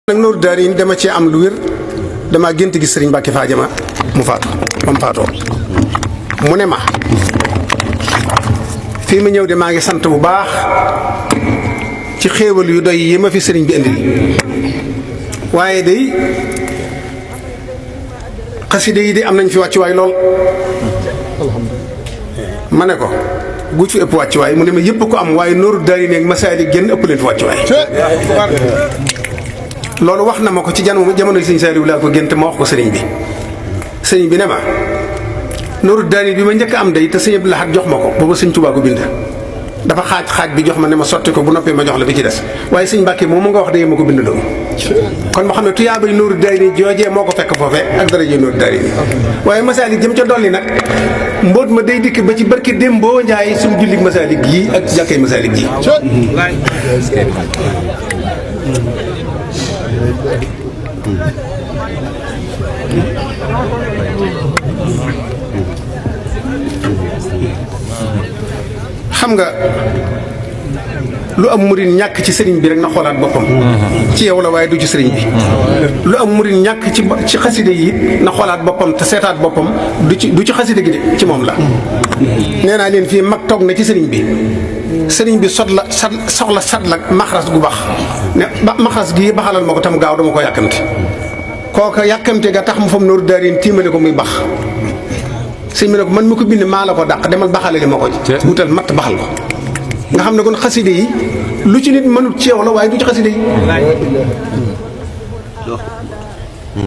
nag Nourou Darayni dama ci am lu wér damaa gént gis sëriñ Mbàkke Fadiama mu faatu mu faatoo mu ne ma fii ma ñëw de maa ngi sant bu baax ci xéewal yu doy yi ma fi sëriñ bi indil waaye day xaside yi de am nañ fi wàccuwaay lool ma ne ko gu ci ëpp wàccuwaay mu ne ma yëpp ko am waaye Nourou Darayni ak Masaalik génn ëpp leen fi wàccuwaay loolu wax na ma ko ci jamono sëñ Saaliw laa ko gént ma wax ko sëriñ bi ne ma Nourou Darayni bi ma njëkk am day te sëñ Abdou Lahad jox ma ko booba sëñ Tuubaa ko bind dafa xaaj bi jox ma ne ma sotti ko bu noppee ma jox la bi ci des waaye sëñ Mbàkke moom mu nga wax day ma ko bind loolu kon ma xam ne tuyaabay Nourou Darayni joojee moo ko fekk foofee ak daraje Nourou Darayni waaye Masaalik jëm ca dolli nag mbóot ma day dikk ba ci barki démboo Njaay suñu jullit Masaalik gii ak jàkkay Masaalik ji xam nga lu am murid ñàkk ci sëriñ bi rek na xoolaat boppam ci yow la waaye du ci sëriñ bi lu am murid ñàkk ci xaside yi na xoolaat boppam te seetaat boppam du ci xaside gi de ci moom la nee naa leen fii mag toog na ci sëriñ bi soxla sadla maxras gu bax ne maxras gi baxalal ma ko tam gaaw dama ko yàkkamte kooka yàkkamte ga tax mu fam Nourou Darayni tiimale ko muy bax sëñ bi ne ko man mi ko bind maa la ko dàq demal baxale li ma ko wutal matt baxal ko nga xam ne kon xaside yi lu ci nit mënut ci yow la waaye du ci xaside yi